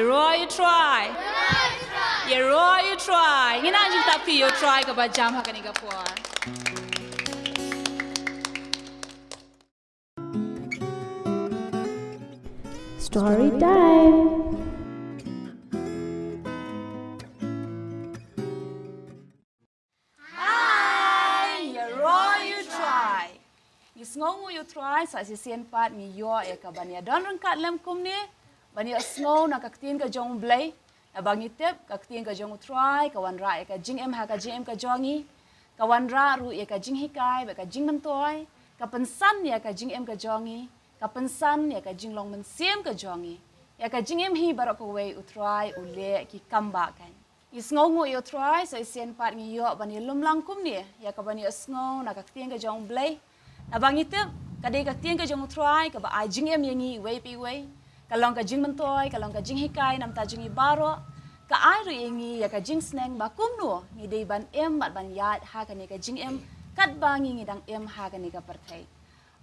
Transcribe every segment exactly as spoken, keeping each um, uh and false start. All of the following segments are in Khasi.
Ïaroh ïa u Trai. Ïaroh ïa u Trai. Ngin nang jingtap ïa u Trai kaba jam ha kane ka por. Story time. Hi, ïaroh ïa u Trai. Ngi sngewnguh ïa u Trai sa shisien pat ngi ïoh ïa ka ban ïa don ryngkat lem kumne ban ïa sngew na ka ktien ka jong u Blei. Naba ngi tip ka ktien ka jong u Trai ka wanrah ïa ka jingim ha ka jingim ka jong ngi. Ka wanrah ruh ïa ka jinghikai bad ka jingmyntoi. Ka pynsan ïa ka jingim ka jong ngi. Ka pynsan ïa ka jinglong mynsiem ka jong ngi. Ïa ka jingim hi baroh kawei u Trai u leh ki kam ba kan. Ngi sngewnguh ïa u Trai sa shisien pat ngi ïoh ban ïa lum lang kumne ïa ka ban ïa sngew na ka ktien ka jong u Blei. Naba ngi tip ka dei ka ktien ka jong u Trai kaba ai jingim ïa ngi iwei pa iwei. Ka long ka jingmyntoi, ka long ka jinghikai namta jong ngi baroh. Ka ai ruh ïa ngi ïa ka jingsneng ba kumno ngi dei ban im bad ban ïaid ha kane ka jingim katba ngi ngi dang im ha kane ka pyrthei.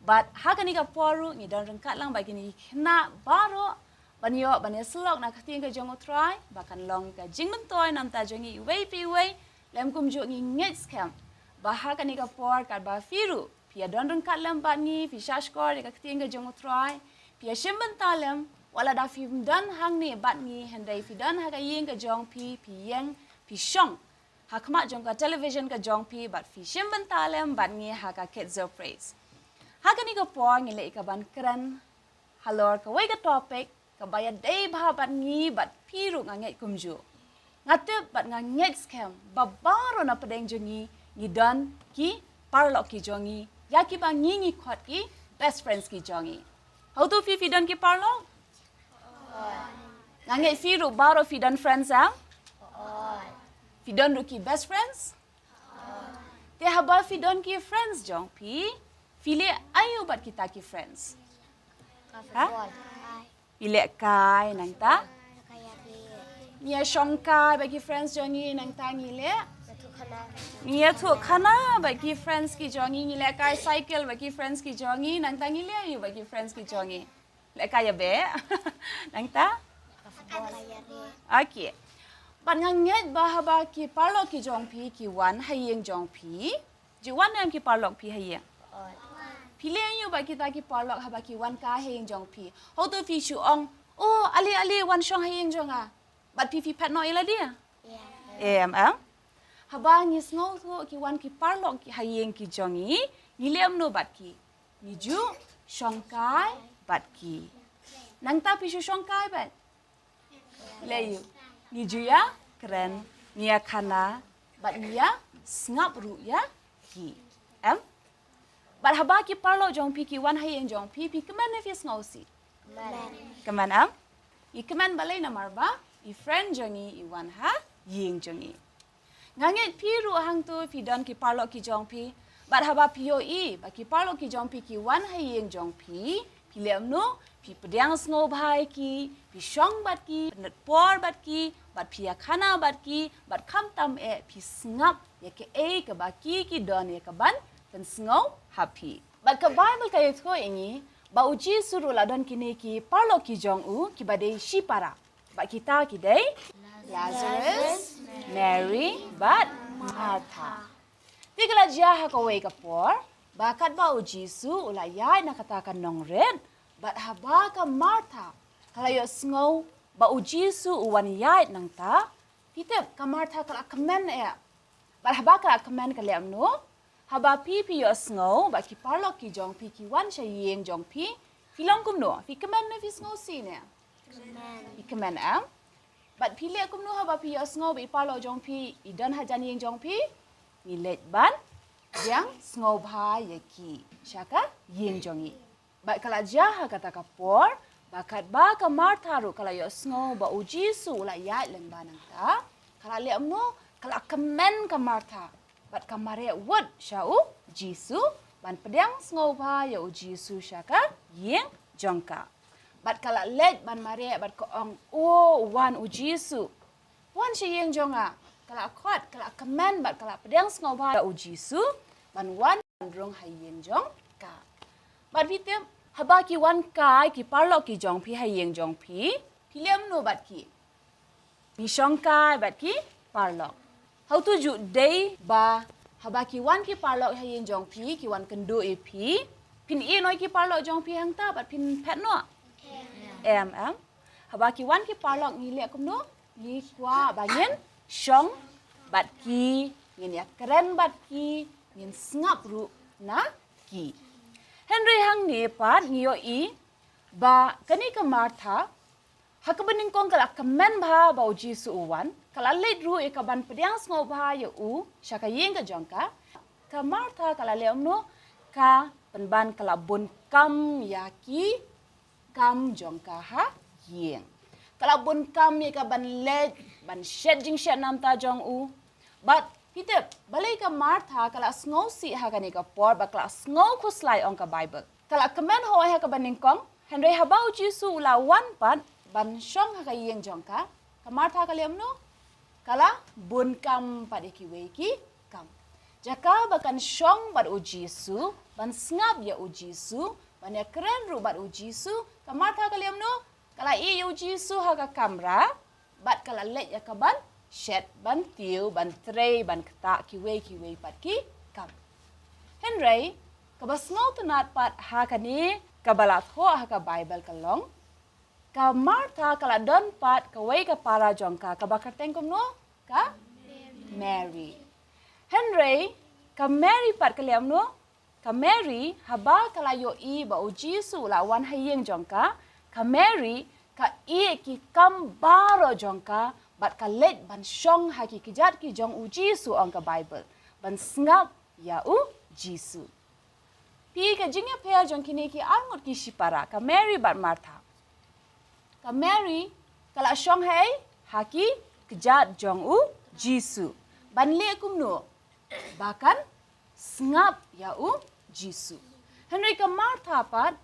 Bad ha kane ka por ruh ngi don ryngkat lang bad kine ki khynnah baroh ban ïoh ban ïasyllok na ka ktien ka jong u Trai ba kan long ka jingmyntoi namta jong ngi iwei pa iwei. Lem kumjuh ngi ngeit skhem ba ha kane ka por katba phi ruh phi ïa don ryngkat lem bad ngi, phi shahshkor ïa ka ktien ka jong u Trai, phi ïa shim bynta lem, wat la da phim don hangne bad ngi hynrei phi don ha ka ïing ka jong phi, phi ïeng, phi shong ha khmat jong ka television ka jong phi bad phi shim bynta lem bad ngi ha ka Kids Zone Praise. Ha kane ka por ngi leh ïa ka ban kren halor kawei ka topic kaba ïadei bha bad ngi bad phi ruh nga ngeit kumjuh. Nga tip bad nga ngeit skhem ba baroh na pdeng jong ngi ngi don ki paralok ki jong ngi ïa kiba ngi ngi khot ki best friends ki jong ngi. Hato phi phi don ki paralok? Nga ngeit phi ruh baroh phi don friends, ah? Phi don ruh ki best friends? Te haba phi don ki friends jong phi, phi leh aïu bad kita ki friends? Ha? Phi leh kai nangta? Ngi ïa shong kai bad ki friends jong ngi nangta ngi leh? Ngi ïathuh khana bad ki friends ki jong ngi, ngi leh kai cycle bad ki friends ki jong ngi nangta ngi leh aïu bad ki friends ki jong ngi? Leh kai ïa beh. Nangta? Okay. Bad nga ngeit ba haba ki paralok ki jong phi ki wan ha ïing jong phi. Ju wan em ki paralok phi ha ïing? Phi leh aïu bad kita ki paralok haba ki wan kai ha ïing jong phi? Hato phi shu ong, "Oh, ale ale wan shong ha ïing jong nga." Bad phi phi phet noh ïa lade? Em, em. Haba ngi sngewthuh ki wan ki paralok ki ha ïing ki jong ngi, ngi leh kumno bad ki? Ngi ju shong kai bad ki. Nangta phi shu shong kai bad? Leh aïu? Ngi ju ïa kren, ngi ïa khana bad ngi ïa sngap ruh ïa ki. Em? Bad haba ki paralok jong phi ki wan ha ïing jong phi, phi kmen ne phi sngewsih? Kmen, em? Ngi kmen balei? Namar ba i friend jong ngi i wan ha ïing jong ngi. Nga ngeit phi ruh hangto phi don ki paralok ki jong phi. Bad haba phi ïohi ba ki paralok ki jong phi ki wan ha ïing jong phi, phi leh kumno? Phi pdiang sngewbha ïa ki, phi shong bad ki, pynlut por bad ki, bad phi ïa khana bad ki, bad khamtam eh phi sngap ïa kaei kaba ki ki don ïa ka ban pynsngew ha phi. Bad ka Baibl ka ïathuh ïa ngi ba u Jisu ruh la don kine ki paralok ki jong u kiba dei shipara. Bad kita ki dei Lazarus, Mary bad Martha. Te ka la jia ha kawei ka por ba katba u Jisu u la ïaid na kata ka nongrit, bad haba ka Martha ka la ïohsngew ba u Jisu u wan ïaid nangta, phi tip ka Martha ka la kmen eh. Bad haba ka la kmen ka leh kumno? Haba phi phi ïohsngew ba ki paralok ki jong phi ki wan sha ïing jong phi, phi long kumno? Phi kmen ne phi sngewsih ne? Phi kmen, em? Bad phi leh kumno haba phi ïohsngew ba i paralok jong phi i don hajan ïing jong phi? Ngi leit ban pdiang sngewbha ïa ki sha ka ïing jong ngi. Bad ka la jia ha kata ka por ba katba ka Martha ruh ka la ïohsngew ba u Jisu u la ïaid lyngba nangta, ka la leh kumno? Ka la kmen ka Martha bad ka mareh wut sha u Jisu ban pdiang sngewbha ïa u Jisu sha ka ïing jong ka. Bad ka la leit ban mareh bad ka ong, "O, u wan u Jisu, wan sha ïing jong nga." Ka la khot, ka la kmen bad ka la pdiang sngewbha ïa u Jisu ban wan ban rung ha ïing jong ka. Bad phi tip, haba ki wan kai ki paralok ki jong phi ha ïing jong phi, Phi leh kumno bad ki? Ngi shongkai bad ki paralok. Hawtu ju dei ba haba ki wan ki paralok ha ïing jong phi, ki wan kynduh ïa phi, phin ïeh noh ïa ki paralok jong phi hangta bad phin phet noh? Em, em. Haba ki wan ki paralok ngi leh kumno? Ngi kwah ba ngin shong bad ki, ngin ïakren bad ki, ngin sngap ruh na ki. Hynrei hangne pat ngi ïohi ba kane ka Martha, ha kaba nyngkong ka la kmen bha ba u Jisu u wan, ka la leit ruh ïa ka ban pdiang sngewbha ïa u sha ka ïing ka jong ka. Ka Martha ka la leh kumno? Ka pynban ka la bun kam ïa ki kam jong ka ha ïing. Ka la bun kam ïa ka ban leit ban shet jingshet namar jong u. Bad phi tip, balei ka Martha ka la sngewsih ha kane ka por, ba ka la sngew khuslai, ong ka Baibl. Ka la kmen hooid ha kaba nyngkong, hynrei haba u Jisu u la wan pat ban shong ha ka ïing jong ka, ka Martha ka leh kumno? Ka la bun kam pat ïa kiwei ki kam. Jaka ba kan shong bad u Jisu, ban sngap ïa u Jisu, ban ïakren ruh bad u Jisu, ka Martha ka leh kumno? Ka la ïeh ïa u Jisu ha ka kamra, bad ka la leit ïa ka ban shet, ban tiew, ban trei, ban ktah kiwei kiwei pat ki kam. Hynrei kaba sngewtynnat pat ha kane kaba la thoh ha ka Baibl ka long, ka Martha ka la don pat kawei ka para jong ka, kaba kyrteng kumno? Ka Mary. Hynrei ka Mary pat ka leh kumno? Ka Mary, haba ka la ïohi ba u Jisu u la wan ha ïing jong ka, ka Mary ka ïeh ki kam baroh jong ka, bad ka leit ban shong ha ki kjat ki jong u Jisu, ong ka Baibl, ban sngap ïa u Jisu. Phi, ka jingïapher jong kine ki arngut ki shipara, ka Mary bad Martha. Ka Mary ka la shong ha ei? Ha ki kjat jong u Jisu. Ban leh kumno? Ba kan sngap ïa u Jisu. Hynrei ka Martha pat,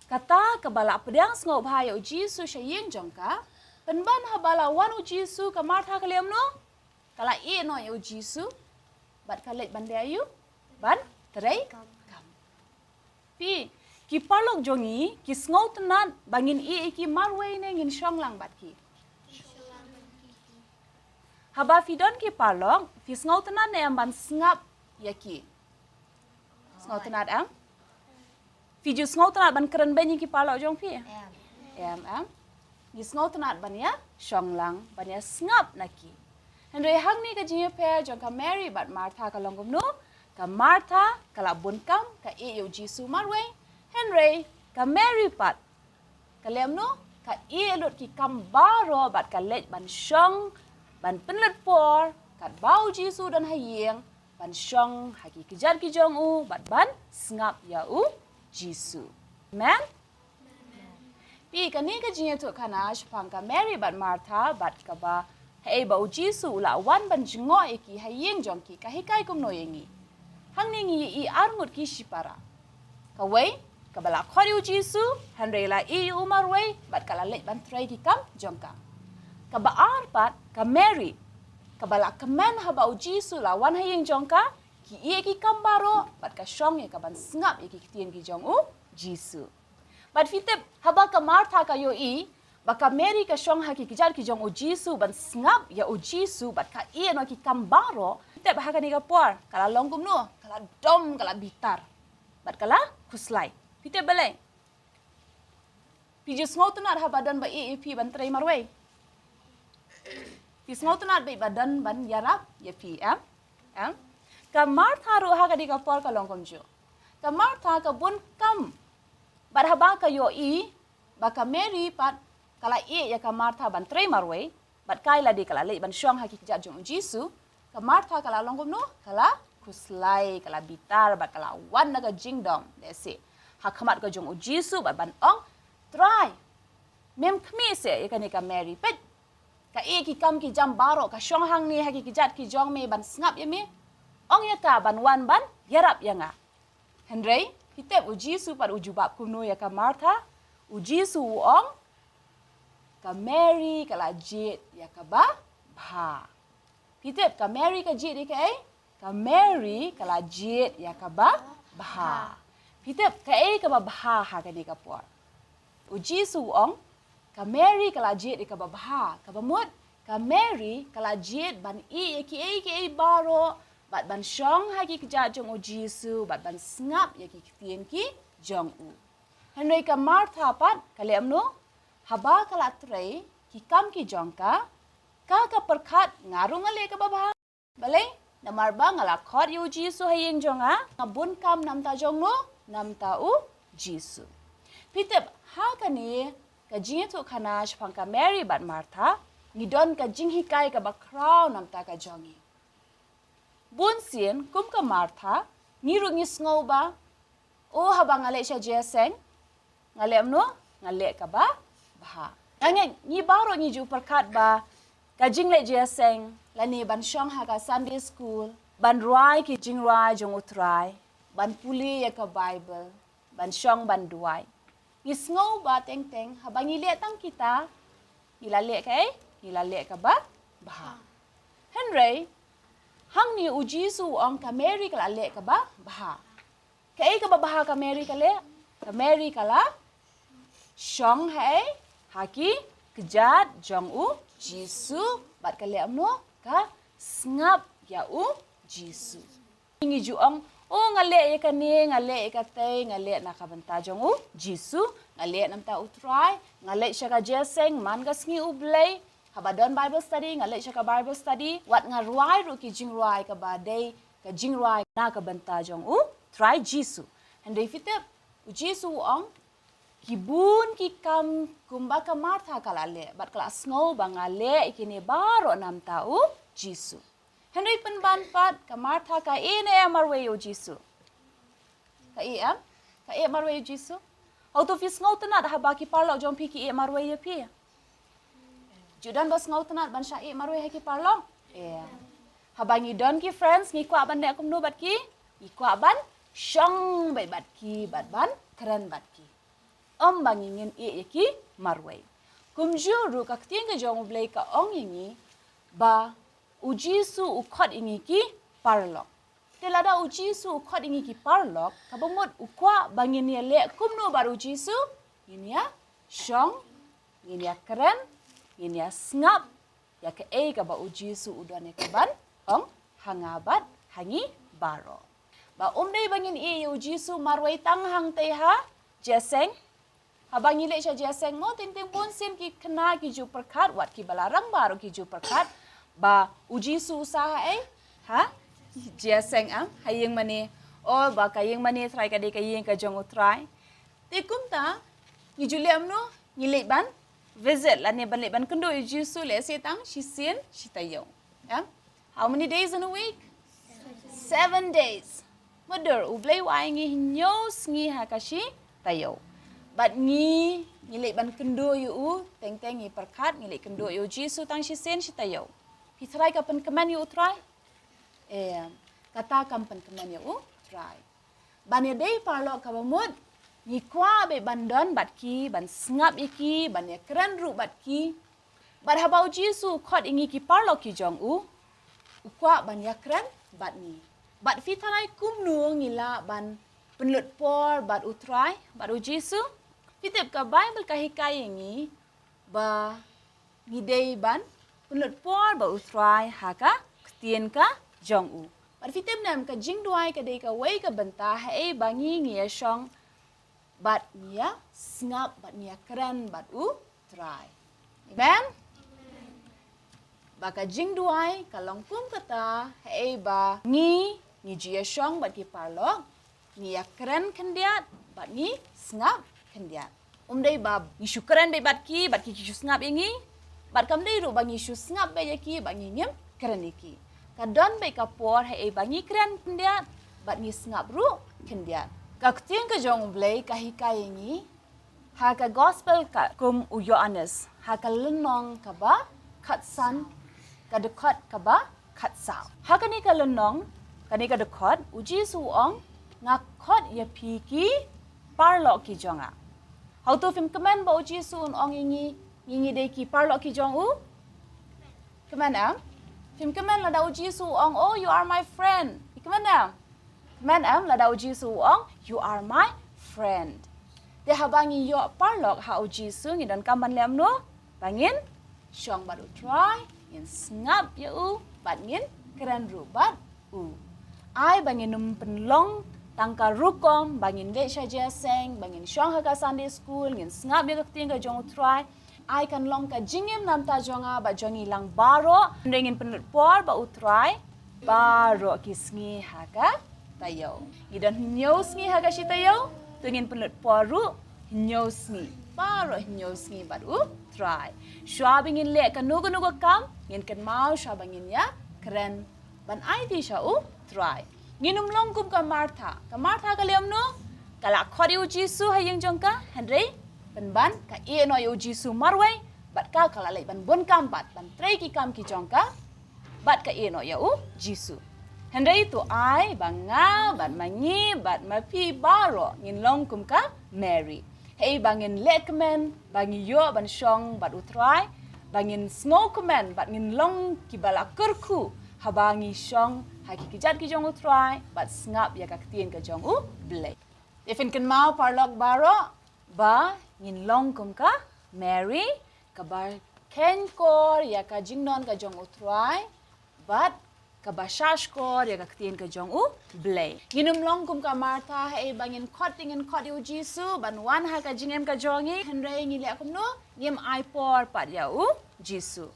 kata kaba la pdiang sngewbha ïa u Jisu sha ïing jong ka, pynban haba la wan u Jisu, ka Martha ka leh kumno? Ka la ïeh noh ïa u Jisu, bad ka leit ban leh aïu? Ban trei kam. Phi, ki paralok jong ngi ki sngewtynnat ba ngin ïeh ïa ki marwei ne ngin shong lang bad ki? Haba phi don ki paralok, phi sngewtynnat ne em ban sngap ïa ki? Sngewtynnat em? Phi ju sngewtynnat ban kren beiñ ïa ki paralok jong phi? Em. Em, em. Ngi sngewtynnat ban ïa shong lang, ban ïa sngap na ki. Hynrei hangne ka jingïapher jong ka Mary bad Martha ka long kumno? Ka Martha ka la bun kam, ka ïeh ïa u Jisu marwei. Hynrei ka Mary pat, ka leh kumno? Ka ïeh lut ki kam baroh bad ka leit ban shong, ban pynlut por katba u Jisu u don ha ïing, ban shong ha ki kjat ki jong u, bad ban sngap ïa u Jisu. Amen? Phi, kane ka jingïathuhkhana shaphang ka Mary bad Martha, bad kaba haei ba u Jisu u la wan ban jngoh ïa ki ha ïing jong ki, ka hikai kumno ïa ngi? Hangne ngi ïohi arngut ki shipara. Kawei, kaba la khot ïa u Jisu, hynrei la ïeh ïa u marwei, bad ka la leit ban trei ki kam jong ka. Kaba ar pat, ka Mary, kaba la kmen haba u Jisu la wan ha ïing jong ka, ki ïeh ki kam baroh, bad ka shong ïa ka ban sngap ïa ki ktien ki jong u Jisu. Bad phi tip, haba ka Martha ka ïohi ba ka Mary ka shong ha ki kjat ki jong u Jisu ban sngap ïa u Jisu, bad ka ïeh noh ki kam baroh, phi tip ha kane ka por ka la long kumno? Ka la dom, ka la bitar, bad ka la khuslai. Phi tip balei? Phi ju sngewtynnat haba don ba ïeh ïa phi ban trei marwei? Phi sngewtynnat beit ba don ban ïarap ïa phi, em? Em? Ka Martha ruh ha kane ka por ka long kumjuh. Ka Martha ka bun kam. Bad haba ka ïohi ba ka Mary pat ka la ïeh ïa ka Martha ban trei marwei, bad ka ïa lade ka la leit ban shong ha ki kjat jong u Jisu, ka Martha ka la long kumno? Ka la khuslai, ka la bitar, bad ka la wan na ka jingdom, lehse ha khmat ka jong u Jisu, bad ban ong, Trai, mem khmih seh ïa kane ka Mary? Peit, ka ïeh ki kam ki jam baroh, ka shong hangne ha ki kjat ki jong me ban sngap ïa me. Ong ïa ka ban wan ban ïarap ïa nga. Hynrei phi tip u Jisu pat u jubab kumno ïa ka Martha? U Jisu u ong, ka Mary ka la jied ïa kaba bha. Phi tip ka Mary ka jied ïa kaei? Ka Mary ka la jied ïa kaba bha. Phi tip kaei kaba bha ha kane ka por? U Jisu u ong, Ka Mary ka la jied ïa kaba bha, kaba mut ka Mary ka la jied ban ïeh ïa kiei kiei baroh, bad ban shong ha ki kjat jong u Jisu, bad ban sngap ïa ki ktien ki jong u. Hynrei ka Martha pat ka leh kumno? Haba ka la trei ki kam ki jong ka, ka ka pyrkhat, nga ruh nga leh kaba bha. Balei? Namar ba nga la khot ïa u Jisu ha ïing jong nga, nga bun kam namta jong no, namta u Jisu. Phi tip, ha kane ka jingïathuhkhana shaphang ka Mary bad Martha, ngi don ka jinghikai kaba khraw namta ka jong ngi. Bun sien, kum ka Martha, ngi ruh ngi sngew ba, o haba nga leit sha jingïaseng, nga leh kumno? Nga leh kaba bha. Nga ngeit ngi baroh ngi ju pyrkhat ba ka jingleit jingïaseng, lane ban shong ha ka Sunday school, ban rwai ki jingrwai jong u Trai, ban pule ïa ka Bible, ban shong ban duwai. Ngi sngew ba teng teng haba ngi leh tang kita, ngi la leh kaei? Ngi la leh kaba bha. Hynrei hangne u Jisu u ong ka Mary ka la leh kaba bha. Kaei kaba bha ka Mary ka leh? Ka Mary ka la shong haei? Ha ki kjat jong u Jisu, bad ka leh kumno? Ka sngap ïa u Jisu. Ngi ju ong, o nga leh ïa kane, nga leh ïa katei, nga leh na ka bynta jong u Jisu, nga leh namta u Trai, nga leit sha ka jingïaseng man ka sngi U Blei, haba don Bible study, nga leit sha ka Bible study, wat nga rwai ruh ki jingrwai kaba dei ka jingrwai na ka bynta jong u Trai Jisu. Hynrei phi tip, u Jisu u ong, ki bun ki kam kumba ka Martha ka la leh, bad ka la sngew ba nga leh ïa kine baroh namta u Jisu. Hynrei pynban pat ka Martha ka ïeh ne em marwei ïa u Jisu? Ka ïeh em? Ka ïeh marwei ïa u Jisu? Hato phi sngewtynnad haba ki paralok jong phi ki ïeh marwei ïa phi? Ju don ba sngewtynnad ban shah ïeh marwei ha ki paralok? Ïa. Haba ngi don ki friends, ngi kwah ban leh kumno bad ki? Ngi kwah ban shong beit bad ki, bad ban kren bad ki. Ym ba ngi ngin ïeh ïa ki marwei. Kumjuh ruh ka ktien ka jong U Blei ka ong ïa ngi ba u Jisu u khot ïa ngi ki paralok. Te lada u Jisu u khot ïa ngi ki paralok, kaba mut u kwah ba ngin ïaleh kumno bad u Jisu? Ngin ïa shong, ngin ïa kren, ngin ïa sngap ïa kaei kaba u Jisu u don ïa kaban ong ha nga bad ha ngi baroh. Ba ym dei ba ngin ïeh ïa u Jisu marwei tang hangtei ha jingïaseng. Haba ngi leit sha jingïaseng mo, teng teng bun sien ki khynnah ki ju pyrkhat, wat kiba la rangbah ruh ki ju pyrkhat ba u Jisu u sah haei? Ha jingïaseng, em, ha ïing mane. O, ba ka ïing mane Trai ka dei ka ïing ka jong u Trai. Te kumta ngi ju leh kumno? Ngi leit ban visit lane ban leit ban kynduh ïa u Jisu lehse tang shisien shi taïew. Em? How many days in a week? Seven days. Mutdur, U Blei u ai ngi hynñiew sngi ha ka shi taïew. Bad ngi, ngi leit ban kynduh ïa u, teng teng ngi pyrkhat, ngi leit kynduh ïa u Jisu tang shisien shi taïew. Phi tharai ka pynkmen ïa u Trai? Em, kata kam pynkmen ïa u Trai. Ban ïadei paralok kaba mut, ngi kwah beit ban don bad ki, ban sngap ïa ki, ban ïakren ruh bad ki. Bad haba u Jisu u khot ïa ngi ki paralok ki jong u, u kwah ban ïakren bad ngi. Bad phi tharai kumno ngi lah ban pynlut por bad u Trai, bad u Jisu? Phi tip ka Baibl ka hikai ïa ngi ba ngi dei ban pynlut por bad u Trai ha ka ktien ka jong u. Bad phi tip ne em, ka jingduwai ka dei kawei ka bynta haei ba ngi ngi ïa shong bad ngi ïa sngap bad ngi ïa kren bad u Trai. Amen. Ba ka jingduwai ka long kum kata haei ba ngi ngi ju ïa shong bad ki paralok, ngi ïa kren khyndiat bad ngi sngap khyndiat. Ym dei ba ngi shu kren beit bad ki bad ki ki shu sngap ïa ngi, bad kam dei ruh ba ngi shu sngap beit ïa ki bad ngi ngim kren ïa ki. Ka don beit ka por haei ba ngi kren khyndiat bad ngi sngap ruh khyndiat. Ka ktien ka jong U Blei ka hikai ïa ngi ha ka Gospel ka kum u Ïoannis, ha ka lynnong kaba khatsan, ka dkhot kaba khatsaw. Ha kane ka lynnong, kane ka dkhot, u Jisu u ong, nga khot ïa phi ki paralok ki jong nga. Hato phim kmen ba u Jisu un ong ïa ngi, ngi ngi dei ki paralok ki jong u? Kmen em? Phim kmen lada u Jisu u ong, oh, you are my friend. Phi kmen em? Kmen em lada u Jisu u ong, you are my friend. Te haba ngi ïoh paralok ha u Jisu, ngi donkam ban leh kumno? Ba ngin shong bad u Trai, ngin sngap ïa u, bad ngin kren ruh bad u. Ai ba ngin ym pynlong tang ka rukom ba ngin leit sha jingïaseng, ba ngin shong ha ka Sunday school, ngin sngap ïa ka ktien ka jong u Trai. Ai kan long ka jingim namar jong nga bad jong ngi lang baroh. Hynrei ngin pynlut por bad u Trai baroh ki sngi ha ka taïew. Ngi don hynñiew sngi ha ka shi taïew, to ngin pynlut por ruh hynñiew sngi, baroh hynñiew sngi bad u Trai. Shuwa ba ngin leh kano kano ka kam, ngin kynmaw shuwa ba ngin ïakren ban aiti sha u Trai. Ngin ym long kum ka Martha. Ka Martha ka leh kumno? Ka la khot ïa u Jisu ha ïing jong ka, hynrei pynban ka ïeh noh ïa u Jisu marwei, bad ka ka la leit ban bun kam bad ban trei ki kam ki jong ka, bad ka ïeh noh ïa u Jisu. Hynrei to ai ba nga bad ma ngi bad ma phi baroh ngin long kum ka Mary. Hei ba ngin leh kmen ba ngi ïoh ban shong bad u Trai, ba ngin sngewkmen bad ngin long kiba la kyrkhu haba ngi shong ha ki kjat ki jong u Trai bad sngap ïa ka ktien ka jong u Blei. Te phin kynmaw paralok baroh ba ngin long kum ka Mary, kaba kheiñ kor ïa ka jingdon ka jong u Trai, bad kaba shahshkor ïa ka ktien ka jong u Blei. Ngin ym long kum ka Martha, hei ba ngin khot te ngin khot ïa u Jisu ban wan ha ka jingim ka jong ngi, hynrei ngi leh kumno? Ngim ai por pat ïa u Jisu.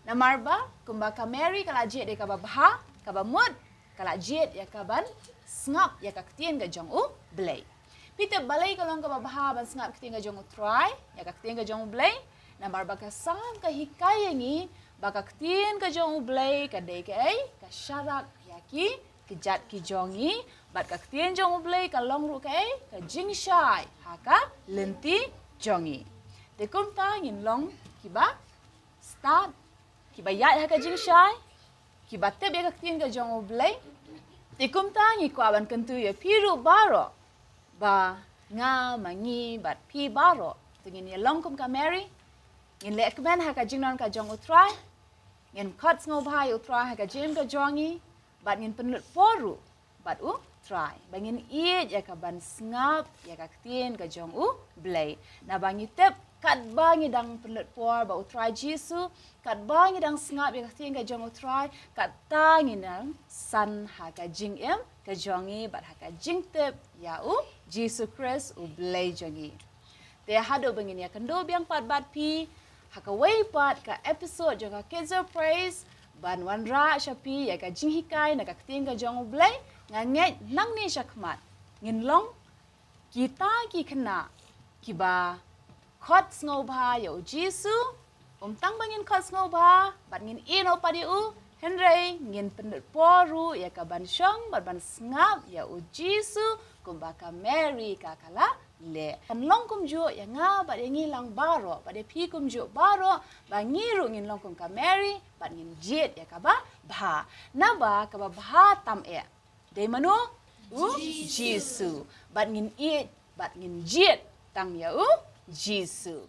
Namar ba kumba ka Mary ka la jied ïa kaba bha, kaba mut ka la jied ïa kaban sngap ïa ka ktien ka jong u Blei. Phi tip balei ka long kaba bha ban sngap ktien ka jong u Trai, ïa ka ktien ka jong u Blei? Namar ba ka Salm ka hikai ïa ngi ba ka ktien ka jong u Blei ka dei kaei? Ka sharak ïa ki kjat ki jong ngi, bad ka ktien jong u Blei ka long ruh kaei? Ka jingshai ha ka lynti jong ngi. Te kumta ngin long kiba stad, kiba ïaid ha ka jingshai, kiba tip ïa ka ktien ka jong u Blei. Te kumta ngi kwah ban kyntu ïa phi ruh baroh ba nga ma ngi bad phi baroh to ngin ïa long kum ka Mary. Ngin leh kmen ha ka jingdon ka jong u Trai. Ngin khot sngewbha ïa u Trai ha ka jingim ka jong ngi, bad ngin pynlut por ruh bad u Trai ba ngin ïeit ïa kaban sngap ïa ka ktien ka jong u Blei. Naba ngi tip katba ngi dang pynlut por bad u Trai Jisu, katba ngi dang sngap ïa ka ktien ka jong u Trai, kata ngi dang san ha ka jingim ka jong ngi bad ha ka jingtip ïa u Jisu Khrist u Blei jong ngi. Te haduh ba ngin ïakynduh biang pat bad phi ha kawei pat ka episode jong ka Kids of Praise, ban wanrah sha phi ïa ka jinghikai na ka ktien ka jong u Blei, nga ngeit nangne shakhmat ngin long kita ki khynnah kiba khot sngewbha ïa u Jisu. Ym tang ba ngin khot sngewbha bad ngin ïehnoh pat ïa u, hynrei ngin pynlut por ruh ïa kaban shong bad ban sngap ïa u Jisu kumba ka Mary ka ka la leh. Kan long kumjuh ïa nga bad ïa ngi lang baroh, bad ïa phi kumjuh baroh, ba ngi ruh ngin long kum ka Mary bad ngin jied ïa kaba bha. Naba kaba bha tam eh dei mano? U Jisu. Bad ngin ïeit bad ngin jied tang ïa u Jisu.